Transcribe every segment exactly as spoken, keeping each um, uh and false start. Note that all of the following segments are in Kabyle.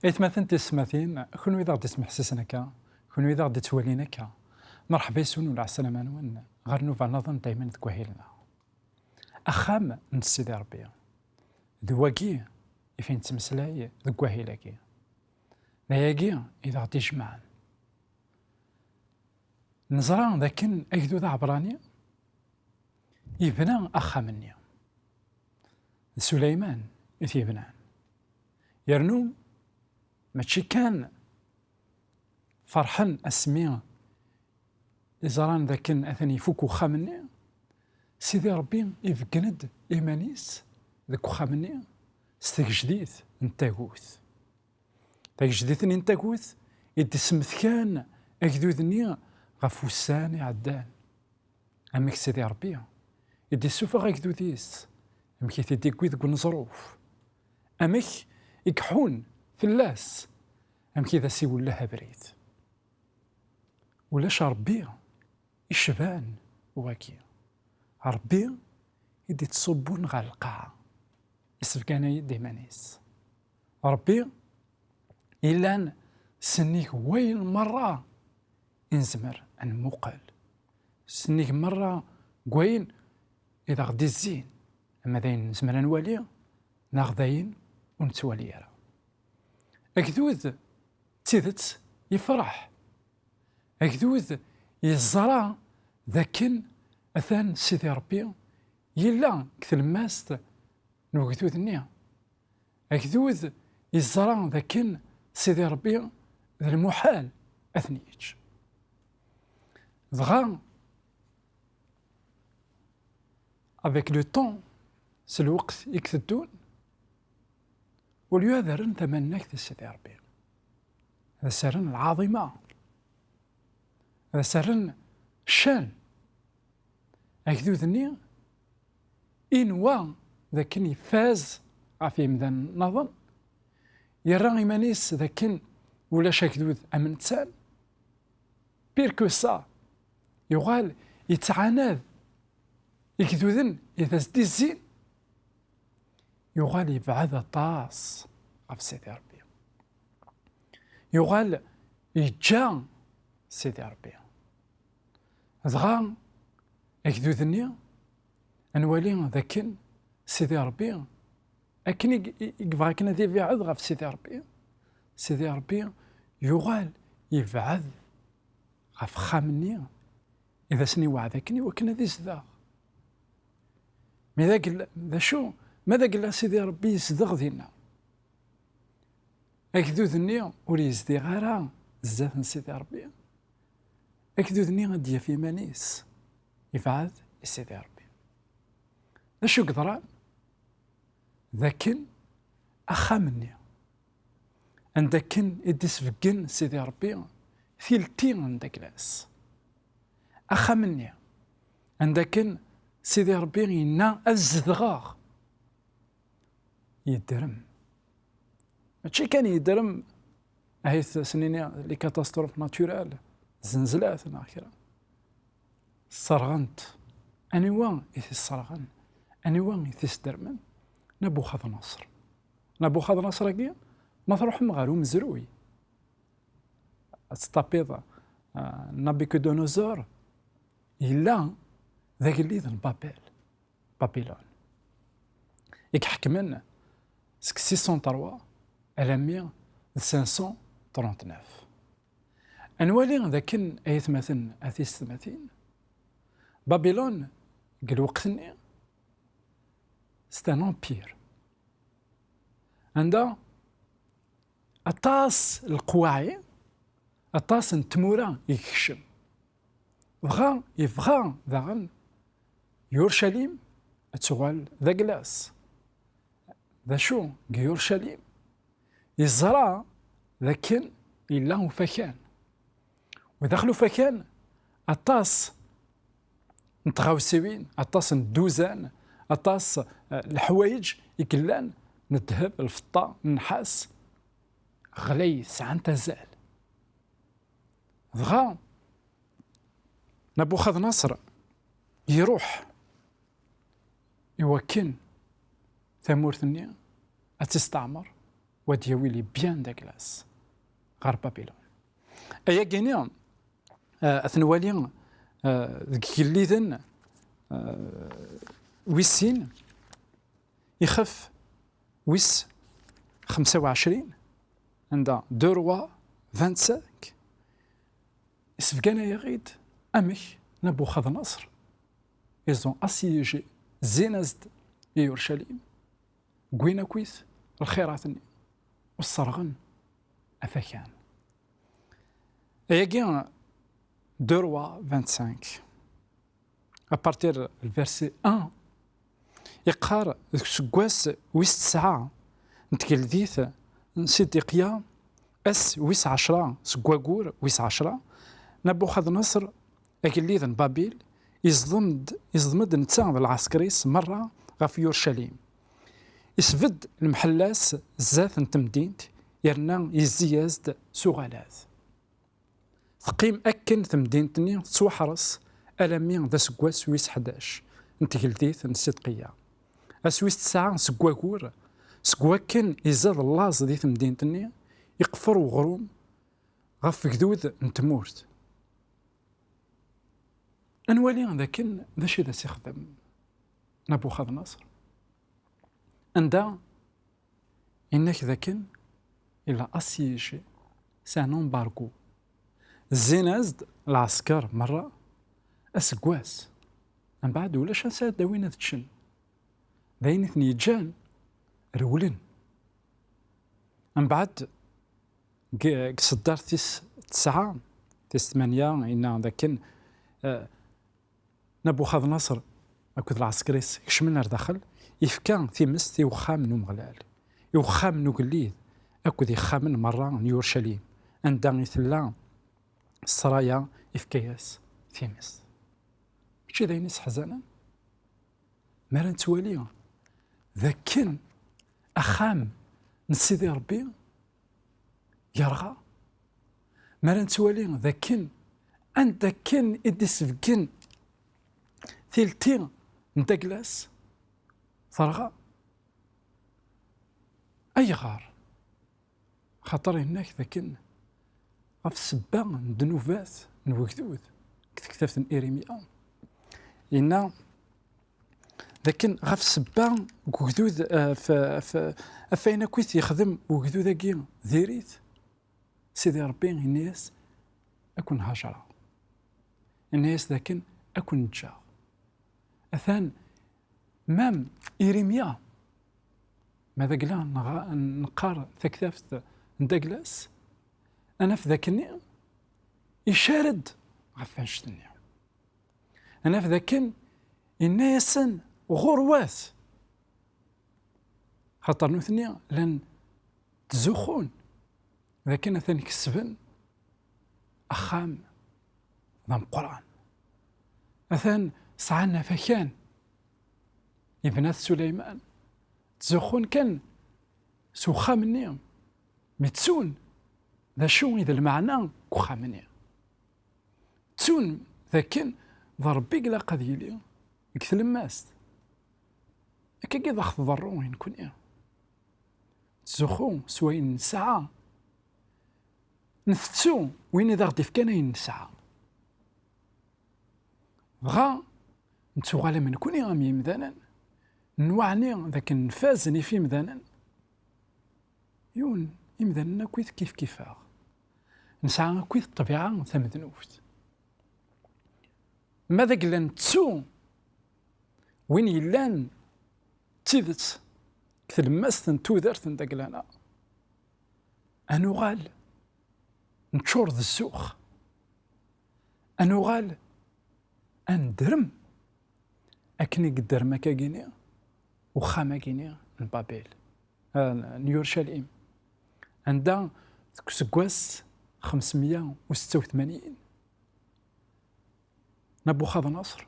Aytmaten tisetmatin, kunwi d aɣ-d-ismeḥsisen akka, kunwi d aɣ-d-ittwalin akka, merḥba yes-wen u lɛeslama-nwen ɣer nnuba nniḍen daymen deg wahil-nneɣ. Axxam n Sidi Ṛebbi. D wagi i f-i nettmeslay deg wahil-agi. D ayagi i d aɣ-d-ijemɛen. Neẓra d akken agdud aɛebṛani yebna axxam-nni. D Suleyman i t-yebnan. Yernu mačči kan ferḥen asmi i ẓran d akken atan ifuk uxxam-nni, Sidi Ṛebbi ibeggen-d iman-is deg uxxam-nni s tgejdit n tagut. Tagejdit-nni n tagut i d-ismetkan agdud-nni ɣef wussan iɛeddan. Amek Sidi Ṛebbi i d-issufeɣ agdud-is, amek i t-id-iwwi deg uneẓruf, amek i iḥun fell-as, amek i d as-iwelleh abrid. Ulac Ṛebbi icban wagi. Ṛebbi i d-ittṣubbun ɣer lqaɛa, isebgan-iyi-d iman-is. Ṛebbi yellan sennig wayen merra i nezmer ad nmuqel, sennig merra n wayen i d aɣ-d-izzin, ama d ayen nezmer ad nwali neɣ d ayen ur nettwali ara. Agdud d tidet yefreḥ. Agdud yeẓra d akken atan Sidi Ṛebbi yella deg tlemmast n ugdud-nni. Agdud yeẓra d akken Sidi Ṛebbi d lmuḥal ad ten-yeǧǧ. Dɣa, avec le temps, s lweqt i iteddun, au lieu ad rren tamannagt i Sidi Ṛebbi, ad as-rren lɛaḍima, ad as-rren ccan, agdud-nni inwa d akken ifaz ɣef yimdanen nniḍen, yerra iman-is d akken ulac agdud am nettan. Pire que ça, yuɣal yettɛanad igduden i d as-d-izzin, yuɣal yebɛed aṭas ɣef Sidi Ṛebbi. Yuɣal yeǧǧa Sidi Ṛebbi. Dɣa agdud-nni, ad nwali d akken Sidi Ṛebbi, akken i, i, i yebɣa akken ad ibiɛed ɣef Sidi Ṛebbi, Sidi Ṛebbi yuɣal yebɛed ɣef uxxam-nni i d asen-iweɛɛed akken i wakken ad izdeɣ. Mi d agella, d acu? Ma d agella Sidi Ṛebbi yezdeɣ dinna, agdud-nni ur yezdiɣ ara zdat n Sidi Ṛebbi, agdud-nni ad d-yaf iman-is yebɛed i Sidi Ṛebbi. D acu i yeḍran? D akken axxam-nni anda akken i d-isbeggen Sidi Ṛebbi tilti n dagla-s. Axxam-nni anda akken Sidi Ṛebbi yenna ad zedɣeɣ, yedrem. Mačči kan yedrem, ahat s-nini les catastrophes naturelles, zenzlat neɣ kra. Sserɣent. Aniwa i t-isserɣen? Aniwa i t-isdermen? Nabuxadnaṣer. Nabuxadnaṣer-agi, ma truḥem ɣer umezruy, ad teṭṭapiḍ, ah, Nabucodonosor, yella d agellid n Babel, Babilun, i iḥekmen seg six cent trois alammi d cinq cent trente-neuf. Ad nwali d akken, ay atmaten, a tisetmatin, Babilun deg lweqt-nni, c'est un empire, anda aṭas n leqwaɛi, aṭas n tmura i yekcem. Dɣa yebɣa daɣen Yurcalim ad tuɣal d agla-s. D acu deg Yurcalim? Yeẓra d akken yella ufakan. U daxel ufakan, aṭas n tɣawsiwin, aṭas n dduzan, aṭas, eh, leḥwayeǧ i yellan n ddheb, lfeṭṭa, nnḥas, ɣlayit, sɛant azal. Dɣa Nabuxadnaṣer iruḥ i wakken tamurt-nni ad tt-isteɛmer, u ad d-yawi les biens de glace ɣer Babilun. Ayagi-nni, eh, ad t-nwali, eh, deg igelliden, eh, wis sin, ixef wis xemsa u ɛecrin, anda deux Rois vingt-cinq, isebgan-aɣ-id amek Nabuxadnaṣer, ils ont assiégé, zzin-as-d i Yurcalim, wwin akkit lxirat-nni, u sserɣen afakan. Ayagi, deux Rois vingt-cinq, à partir du verset un, yeqqar deg useggas wis tesɛa n tgeldit n Sidiqya, ass wis ɛecra seg wayyur wis ɛecra, Nabuxadnaṣer, agellid n Babil, iẓdem-d, iẓdem-d netta d lɛesker-is merra ɣef Yurcalim. Isbedd lemḥella-s zdat n temdint, yerna yezzi-yas-d s uɣalad. Teqqim akken temdint-nni tettwaḥres alammi d aseggas wis ḥdac n tgeldit n Sidqiya. Ass wis tesɛa seg wayyur, seg wakken izad laẓ di temdint-nni, iqfer uɣrum ɣef ugdud n tmurt. Ad nwali d akken d acu i d as-ixdem Nabuxadnaṣer. Anda yenna-k d akken il a assiégé, c'est un embargo. Zzin-as-d lɛesker merra aseggas. Mbeɛd ulac ansa ad d-awin ad ččen. D ayen i ten-yeǧǧan rewlen. Mbeɛd deg, deg tseddart tis tesɛa, tis tmanya, yenna d akken, eh, Nabuxadnaṣer akked lɛesker-is kecmen ar daxel, ifka timest i wexxam n Umeɣlal, i wexxam n ugellid, akked ixxamen merra n Yurcalim, anda i tella ssṛaya, ifka-yas timest. Mačči d ayen isseḥzanen? Mi ara nettwali d akken axxam n Sidi Ṛebbi yerɣa, mi ara nettwali d akken anda akken i d-isbeggen tilti n Daglas terɣa. Ayɣer? Xaṭer yenna-k d akken ɣef ssebba n ddnubat n wegdud deg tektabt n Irimya, yenna d akken ɣef ssebba n wegdud, eh, f-, f-, ɣef wayen akk i t-yexdem wegdud-agi diri-t, Sidi Ṛebbi yenna-yas ad ken-hajreɣ, yenna-yas d akken ad ken-ǧǧeɣ. Atan mam Irimya, ma d agla neɣ-, neqqar taktabt n Daglas, ad naf d akken icar-d ɣef wanect-nni. Ad naf d akken yenna-yasen ɣurwat, xaṭer nutni llan ttzuxxun d akken atan kesben axxam d ameqqran. Atan sɛan afakan yebna-t Suleyman. Ttzuxxun kan s uxxam-nni, mi ttun d acu i d lmeɛna n uxxam-nni. Ttun d akken d Ṛebbi i ilaq ad yili deg tlemmast. Akkagi d aɣ-tḍerru i nekni. Nettzuxxu s wayen nesɛa, ntettu win i d aɣ-d-ifkan ayen nesɛa. Dɣa nettuɣal am nekni, am yimdanen, nweɛni d akken nfazen ɣef yimdanen. Yiwen, imdanen akkit kifkif-aɣ. Nesɛa akkit ṭṭbiɛa tamednubt. Ma d agla nettu win yellan d tidet deg tlemmast n tudert n dagla-nneɣ, ad nuɣal neččur d zzux, ad nuɣal ad nedrem akken i yedder akkagini uxxam-agini n Babil, eh, n Yurcalim, anda deg useggas xemsemya u setta u tmanyin Nabuxadnaṣer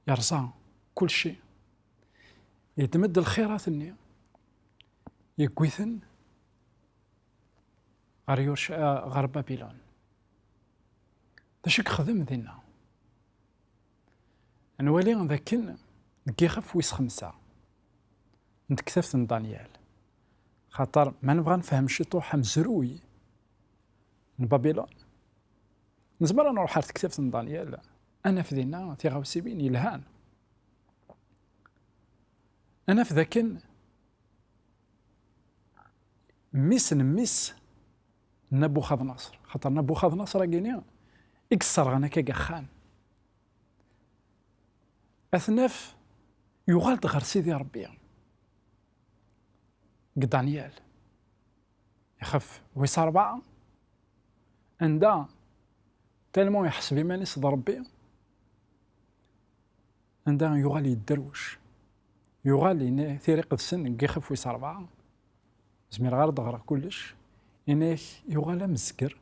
yerẓa kulci, yeddem-d lxirat-nni, yewwi-ten ɣer Yurc-, eh, ɣer Babilun. D acu i yexdem dinna? Ad nwali d akken deg yixef wis xemsa n tektabt n Danyal, Xaṭer ma nebɣa nefhem ciṭuḥ amezruy n Babilun, nezmer ad nruḥ ar tektabt n Danyal, ad naf dinna tiɣawsiwin yelhan. Ad naf dakken mmi-s n mmi-s n Nabuxadnaṣer, xaṭer Nabuxadnaṣer-agi-ni i yesserɣen akka deg axxam, ad t-naf yuɣal-d ɣer Sidi Ṛebbi deg Danyal, ixef wis ṛebɛa, anda tellement iḥseb iman-is d Ṛebbi, anda yuɣal yedderwec, yuɣal yenna Tira Iqedsen deg ixef wis ṛebɛa, zmireɣ ara d-ɣreɣ kullec, yenna-yak yuɣal amezger,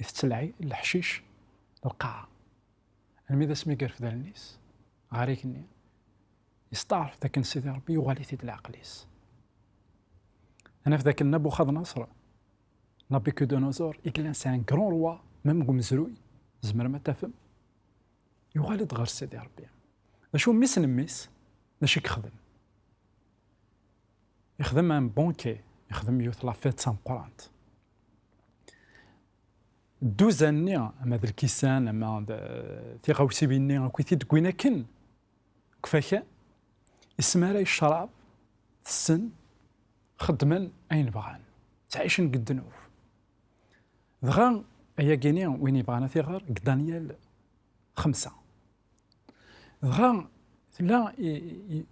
itett lɛi-, leḥcic, lqaɛa. Almi d asmi i yerfed allen-is ɣer igenni, yesteɛref d akken Sidi Ṛebbi yuɣal-it-id leɛqel-is. Ad naf d akken Nabuxadnaṣer, Nabucodonosor, i yellan c'est un grand roi, même deg umezruy, tzemrem ad tafem, yuɣal-d ɣer Sidi Ṛebbi. D acu mmi-s n mmi-s, d acu i yexdem? Yexdem un banquet, yexdem yiwet la fête tameqqrant. Dduzan-nni, ama d lkisan, ama d, eh, tiɣawsiwin-nni, akk i t-id-wwin akken, deg ufakan, isemmaray ccrab, tessen, xeddmen ayen bɣan, ttɛicen deg ddnub. Dɣa, ayagi-ni, win yebɣan ad t-iɣer, deg Danyal xemsa. Dɣa, tella, i, i,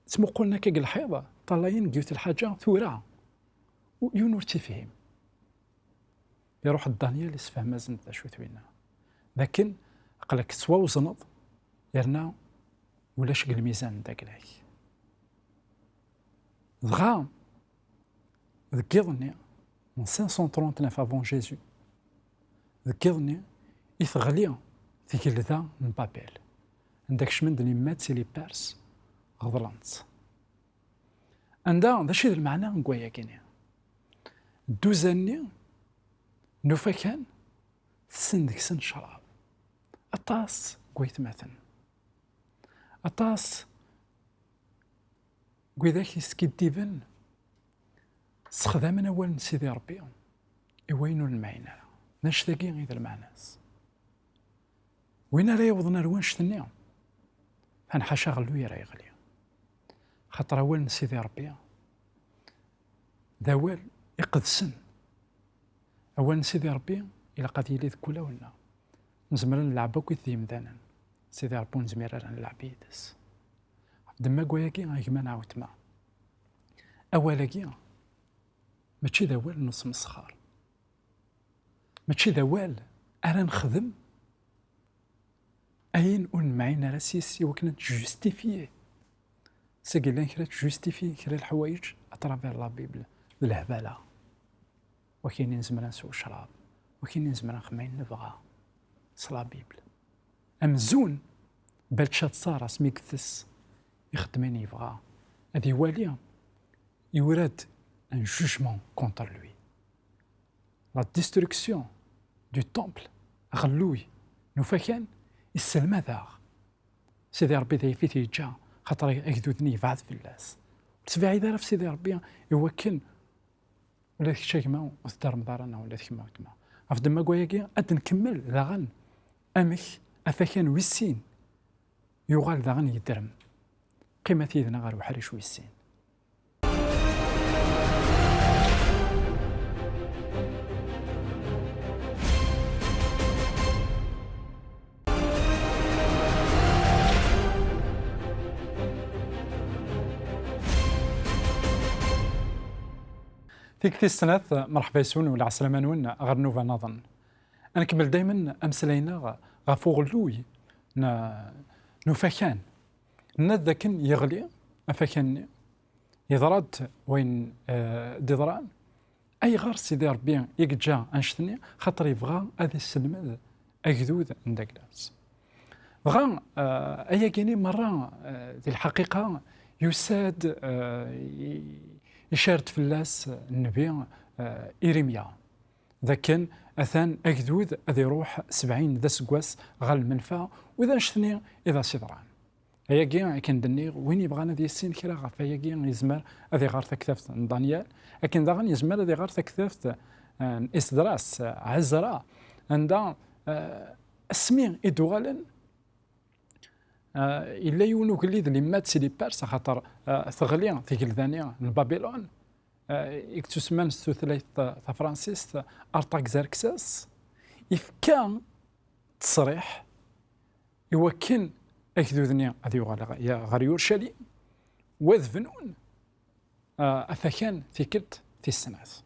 ttmuqulen akka deg lḥiḍ, ṭṭalayen deg yiwet lḥaǧa tura, u-, yiwen ur tt-ifhim. Iruḥ-d Danyal, isefhem-asen-d d acu-t winna. D akken aql-ak tettwawzneḍ, yerna ulac deg lmizan n dagla-k. Dɣa, deg yiḍ-nni, en cinq cent trente-neuf avant Jésus, deg yiḍ-nni i teɣli tgelda n Babel, anda kecmen-d les Mèdes et les Perses, ɣeḍlen-tt. Anda, d acu i d lmeɛna n wayagi-nni? Dduzan-nni n ufakan tessen deg-sen ccrab. Aṭas n waytmaten, aṭas n widak yeskiddiben, ssexdamen awal n Sidi Ṛebbi i wayen ur nemɛin ara. D annect-agi i d lmeɛna-s. Win ara yawḍen ar wannect-nni, atan ḥaca aɣelluy ara yeɣli. Xaṭer awal n Sidi Ṛebbi d awal iqedsen. Awal n Sidi Ṛebbi ilaq ad yili deg wulawen-nneɣ. Nezmer ad nleɛb akkit d yemdanen, Sidi Ṛebbi ur nezmir ara ad nleɛb yid-s. Ɣef ddemma n wayagi, a gma neɣ a weltma, awal-agi mačči d awal n usmesxer. Mačči d awal ara nexdem ayen ur nemɛin ara s-yes i wakken ad t-justifier. Sagi llan kra tjustifier kra leḥwayeǧ à travers la Bible, d lehbala. Wakin i nezmer ad nsew ccrab, wakin i nezmer ad nexdem ayen nebɣa s la Bible. Amzun Beltcatzar asmi yettes, ixeddem ayen yebɣa. Ad iwali, yura-d un jugement contre lui. La destruction du temple, aɣelluy n ufakan, isselmad-aɣ. Sidi Ṛebbi d ayf i t-yeǧǧa, xaṭer agdud-nni yebɛed fell-as. Ur tebɛid ara ɣef Sidi Ṛebbi i wakken ula d kečč a gma ur teddarmeḍ ara, neɣ ula d kemm a weltma. Ɣef ddemma n wayagi, ad d-nkemmel daɣen amek afakan wis sin yuɣal daɣen yedrem. Qqimet yid-neɣ ɣer uḥric wis sin. Tikti snat, merḥba yes-wen u lɛeslama-nwen ɣer nnuba-nniḍen. Ad nkemmel daymen ameslay-nneɣ ɣef uɣelluy n, n ufakan. Nenna-d dakken yeɣli afakan-nni, yeḍra-d wayen, eh, d-iḍran. Ayɣer Sidi Ṛebbi i yeǧǧa annect-nni? Xaṭer yebɣa ad isselmed agdud n dagla-s. Dɣa, eh, ayagi-nni merra, eh, di lḥaqiqa, yusa-d, eh, i-, icar-d fell-as nnbi, eh, Irimya, d akken atan agdud ad iruḥ sebɛin d aseggas ɣer lmenfa, u d annect-nni i d as-iḍran. Ayagi, akken d-nniɣ, win yebɣan ad yissin kra ɣef wayagi, yezmer ad iɣer taktabt n Danyal, akken daɣen yezmer ad iɣer taktabt, eh, n Isdras, eh, Ɛezra, anda, eh, asmi i d-uɣalen, eh, yella yiwen ugellid, limmat si Lipers, axaṭer, eh, teɣli tgelda-nni n Babilun, eh, i yettusemman s tutlayt ta-, tafransist Artaxerxes, ifka ttesriḥ i wakken agdud-nni ad yuɣal ɣ-, ya-, ɣer Yurcalim, u ad bnun, ah, afakan tikkelt tis snat.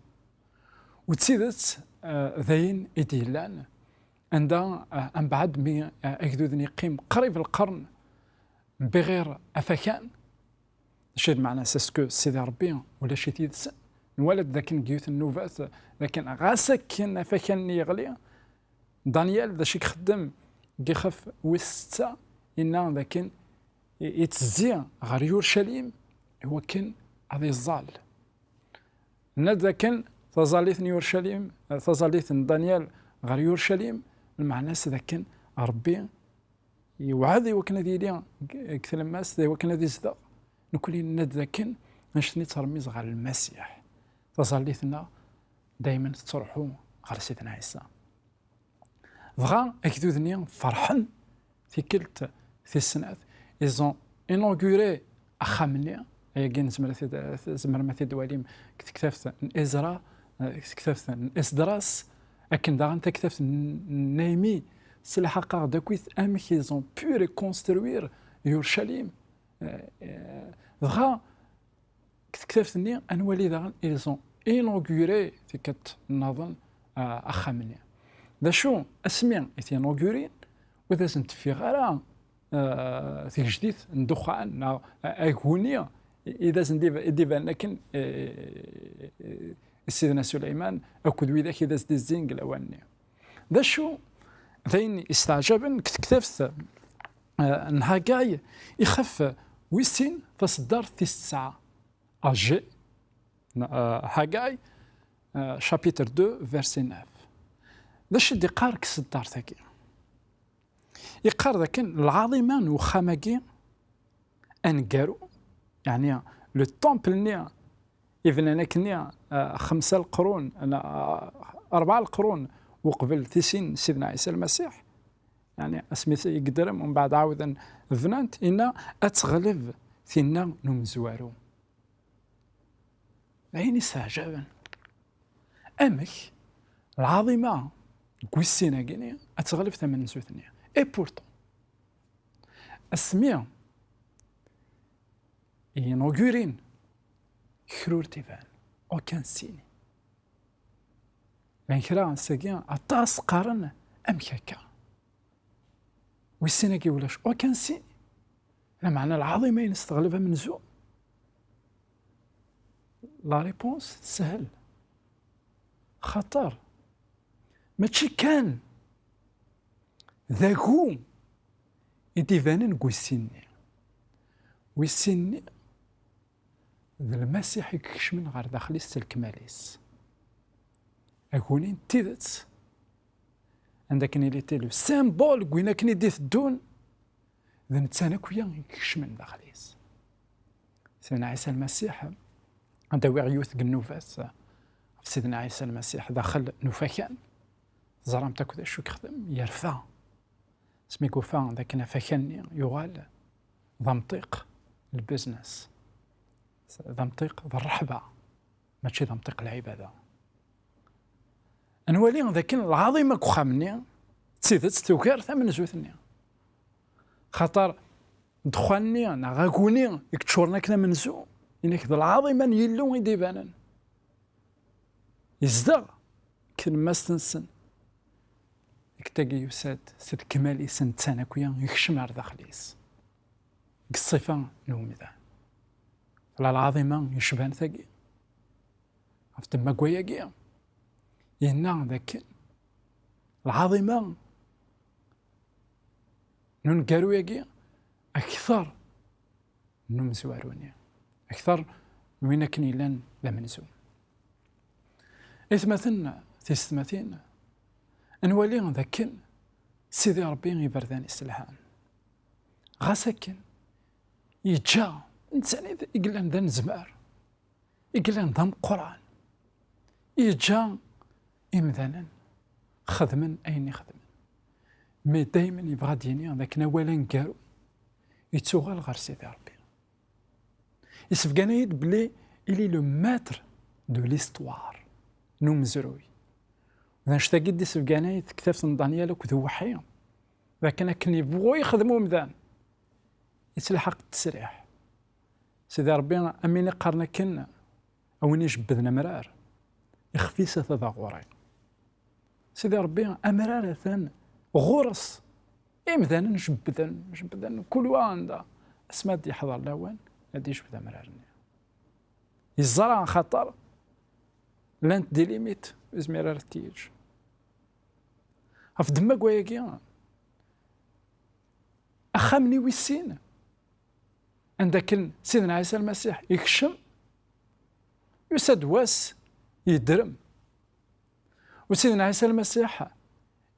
U d tidet, ah, d ayen i d-yellan, anda, ah, ambeɛd mi, ah, agdud-nni yeqqim qrib lqern bɣir afakan, d acu i d lmeɛna-s? Est-ce que Sidi Ṛebbi ulac-it yid-sen? Nwala-d dakken deg yiwet n nnubat, dakken ɣas akken afakan-nni yeɣli, Danyal d acu i ixeddem? Deg ixef wis setta, yenna dakken i-, ittezzi ɣer Yurcalim i wakken ad iẓẓal. Nna-d dakken taẓallit n Yurcalim, taẓallit n Danyal ɣer Yurcalim, lmeɛna-s dakken Ṛebbi yewɛed i wakken ad yili deg, deg tlemmast, i wakken ad izdeɣ. Nekkni nenna-d dakken annect-nni tt-rmiz ɣer Lmasiḥ. Taẓallit-nneɣ daymen tettruḥu ɣer Sidna Ɛisa. Dɣa agdud-nni ferḥen tikkelt tis snat, ils ont inauguré axxam-nni. Ayagi nezmer ad t-id-, tzemrem ad t-id-twalim deg tektabt n Ezra, eh, deg tektabt n Esdras, akken daɣen taktabt n, n Nehemi, s lḥaqa d akkit amek ils ont pu reconstruire Yurcalim. Eh, eh, dɣa deg tektabt-nni ad nwali daɣen, ils ont inauguré tikkelt nniḍen, eh, axxam-nni. D acu, asmi i t-inaugurin, ur d asen-teffiɣ ara, eh, tigejdit n ddexxan neɣ, eh, aguni i d asen-d-ibanen akken, eh, eh, Sidna Suleyman akked widak i d as-d-izzin deg lawan-nni. D acu d ayen yesteɛjaben deg tektabt, eh, n Hagay, ixef wis sin, taṣeddart tis tesɛa, A G, eh, Hagay, eh, chapitre deux, verset neuf. D acu i d-iqqar deg tṣeddart-agi? Yeqqar dakken lɛaḍima n uxxam-agi aneggaru, yeɛni le temple-nni i bnan akkenni, ah, xemsa leqrun, neɣ, ah, rebɛa leqrun uqbel tisin n Sidna Ɛisa Lmasiḥ, yeɛni asmi i yeddrem, umbeɛd ɛawden bnan-t, inna ad teɣleb tinna n umezwaru. D ayen yesteɛjaben. Amek lɛaḍima deg wis sin-agi-nni ad teɣleb tamenzut-nni? Et pourtant, asmi i inaugurin, kra ur d-iban, aucun signe. Llan kra ass-agi aṭas qqaren: "Amek akka? Wis sin-agi ulac aucun signe? Lameɛna lɛaḍima-ines teɣleb amenzu?" La réponse teshel. Xaṭer mačči kan d agu i d-ibanen deg wis sin-nni. Wis sin-nni d Lmasiḥ i ikecmen ɣer daxel-is s lekmal-is. Aguni n tidet, anda akken il était le symbole n win akken i d-iteddun, d netta akk-ya i ikecmen daxel-is. Sidna Ɛisa Lmasiḥ, ad d-awiɣ yiwet deg nnubat ɣef Sidna Ɛisa Lmasiḥ daxel n ufakan. Teẓramt akk d acu i yexdem? Yerfa. Asmi i yufa d akken afakan-nni yuɣal d amṭiq n lbiznes, d amṭiq d rreḥba, mačči d amṭiq n lɛibada. Ad nwali d akken lɛaḍima deg uxxam-nni d tidet tugar tamenzut-nni. Xaṭer ddexxan-nni neɣ aguni i yeččuren akken amenzu, inek d lɛaḍima n Yillu i d-ibanen. Yezdeɣ deg tlemmast-nsen. Deg tagi yusa-d s lekmal-is netta akk-ya, yekcem ar daxel-is. Deg ṣṣifa n umdan. Tella lɛaḍima yecban tagi. Ɣef temma n wayagi, yenna dakken lɛaḍima n uneggaru-agi akter n umezwaru-nni, akter n win akken yellan d amenzu. Aytmaten, tisetmatin, ad nwali dakken Sidi Ṛebbi iberdan-is lhan. Ɣas akken, Yeǧǧa netta i yellan d anezmar, i yellan d ameqqran, yeǧǧa imdanen xedmen ayen i xedmen. Mais daymen yebɣa ad d-yini d akken awal aneggaru yettuɣal ɣer Sidi Ṛebbi. Yessebgan-iyi-d belli il est le maître de l'histoire n umezruy. D anect-agi i d-issebgan-iyi-d tektabt n Danyal akked Uweḥḥi, d akken akken yebɣu yexdem umdan, yettlḥaq d ttesriḥ. Sidi Ṛebbi, am win iqqaren akken, a win ijebbden amrar, ixef-is ata d aɣuri. Sidi Ṛebbi, amrar atan ɣur-s. Imdanen jebbden, jebbden, kul wa anda. Asmi ad d-yeḥḍer lawan, ad d-yejbed amrar-nni. Yeẓra axaṭer llant des limites, ur yezmir ara ad t-yeǧǧ. Ɣef ddemma n wayagi, axxam-nni wis sin, anda akken Sidna Ɛisa Lmasiḥ yekcem, yusa-d wass yedrem. U Sidna Ɛisa Lmasiḥ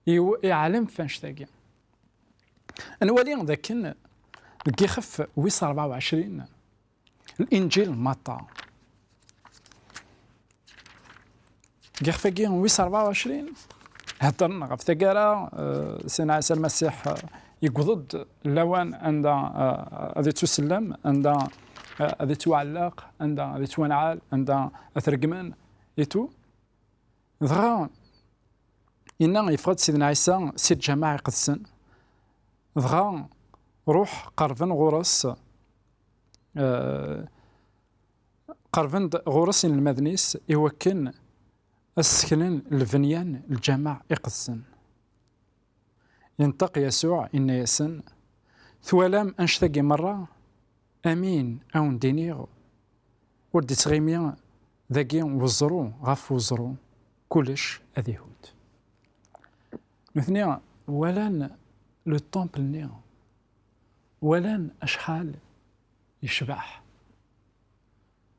iw-, iɛlem f annect-agi. Ad nwali d akken deg yixef wis ṛebɛa u ɛecrin, Linǧil n Matta. Deg yixef-agi wis ṛebɛa u ɛecrin, heddren ɣef taggara, eh, Sidna Ɛisa Lmasiḥ, eh, yewweḍ-d lawan anda, eh, ad ittusellem, anda, eh, ad ittwaɛelleq, anda ad ittwanɛel, anda ad t-regmen, et tout. Dɣa, inna, yeffeɣ-d Sidna Ɛisa si lǧameɛ iqedsen, dɣa ruḥ qerrben ɣur-s, eh, qerrben-d ɣur-s inelmaden-is i wakken ad sseknen lbenyan n lǧameɛ iqedsen. Yenṭeq Yasuɛ, inna-yasen, twalam annect-agi merra? Amin, a wen-d-iniɣ, ur d-ittɣimi dagi weẓru ɣef weẓru, kullec ad ihut. Nutni walan le temple-nni, walan acḥal yecbeḥ,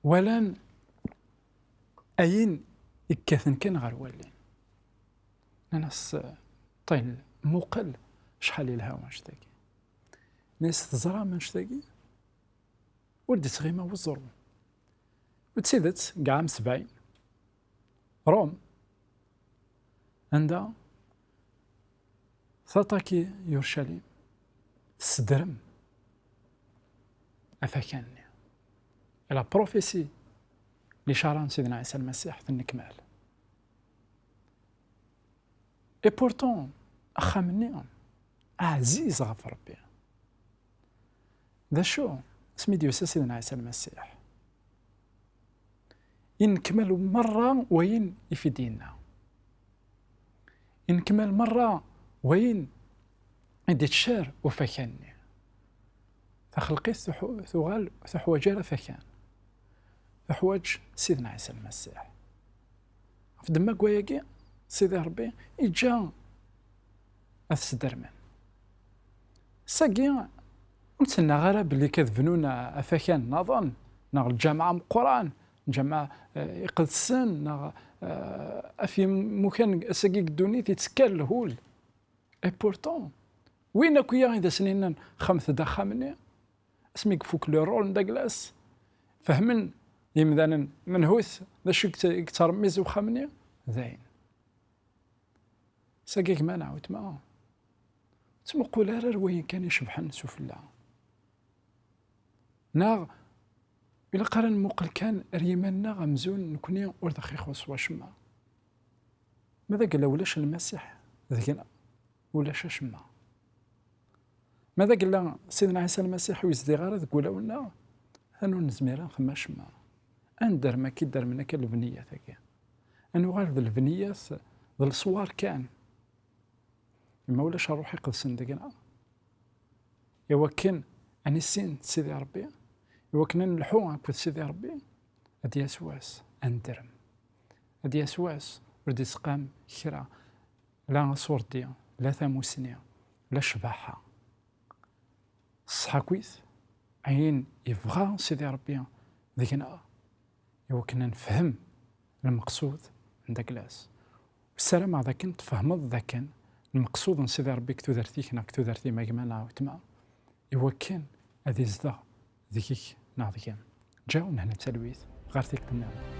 walan ayen ikkaten kan ɣer wallen. Nnan-as, ṭil, muqel acḥal yelha wannect-agi. Nnan-as, teẓram annect-agi? Ur d-ittɣima weẓru. U d tidet, deg ɛam sebɛin, Ṛum, anda taṭaki Yurcalim, tessedrem afakan-nni. Et la prophétie, licara n Sidna Ɛisa Lmasiḥ, tennekmal. Et pourtant, axxam-nni ɛziz ɣef Ṛebbi. D acu? Asmi d-yusa Sidna Ɛisa Lmasiḥ, innekmal merra wayen i f-id-yenna. Innekmal merra wayen i d-ittcar ufakan-nni. Taxelqit tuḥu-, tuɣal ur teḥwaǧ ara afakan. Teḥwaǧ Sidna Ɛisa Lmasiḥ. Ɣef ddemma n wayagi, Sidi Ṛebbi iǧǧa ad t-sdermen. Sagi, ur ttnaɣ ara belli kad bnun afakan nniḍen, neɣ lǧameɛ ameqqran, lǧameɛ, eh, iqedsen, neɣ, eh, af imukan ass-agi deg ddunit yettekkal lhul. Et pourtant, win akk-ya i d asen-innan xemt-d axxam-nni, asmi ifuk le rôle n Douglas, fehmen yimdanen menhut d acu i yett-, i yettremmiz uxxam-nni, d ayen. Sagi gma neɣ wetma, ur ttmuqul ara ar wayen kan icebḥen sufella. Neɣ ilaq ara nmuqel kan ar yiman-nneɣ amzun nekni ur d aɣ-ixuṣṣ wacemma. Ma d agella ulac Lmasiḥ deg-neɣ, ulac acemma. Ma d agella Sidna Ɛisa Lmasiḥ ur yezdiɣ ara deg wulawen-nneɣ, atan ur nezmir ad nxemmem acemma. Ad nedderm akka i ddermen akka lebniyat-agi. Ad nuɣal d lebniyat d leswar kan. Ma ulac Ṛṛuḥ Iqedsen deg-neɣ, iwakken ad nissin d Sidi Ṛebbi, iwakken ad nelḥu akked Sidi Ṛebbi, ad d-yas wass ad nedrem. Ad d-yas wass ur d-isqam kra, la aṣurdi, la tamusni, la ccbaḥa. Ṣṣeḥ akkit, ayen yebɣa Sidi Ṛebbi deg-neɣ, iwakken ad nefhem lmeqsud n Douglas. Ssarameɣ d akken tfehmeḍ d akken lmeqsud n Sidi Ṛebbi deg tudert-ik neɣ deg tudert-im a gma neɣ a wetma, iwakken ad izdeɣ Zik-ik neɣ deg-m. Ǧǧaw nehna d talwit ɣer tikkelt nniḍen.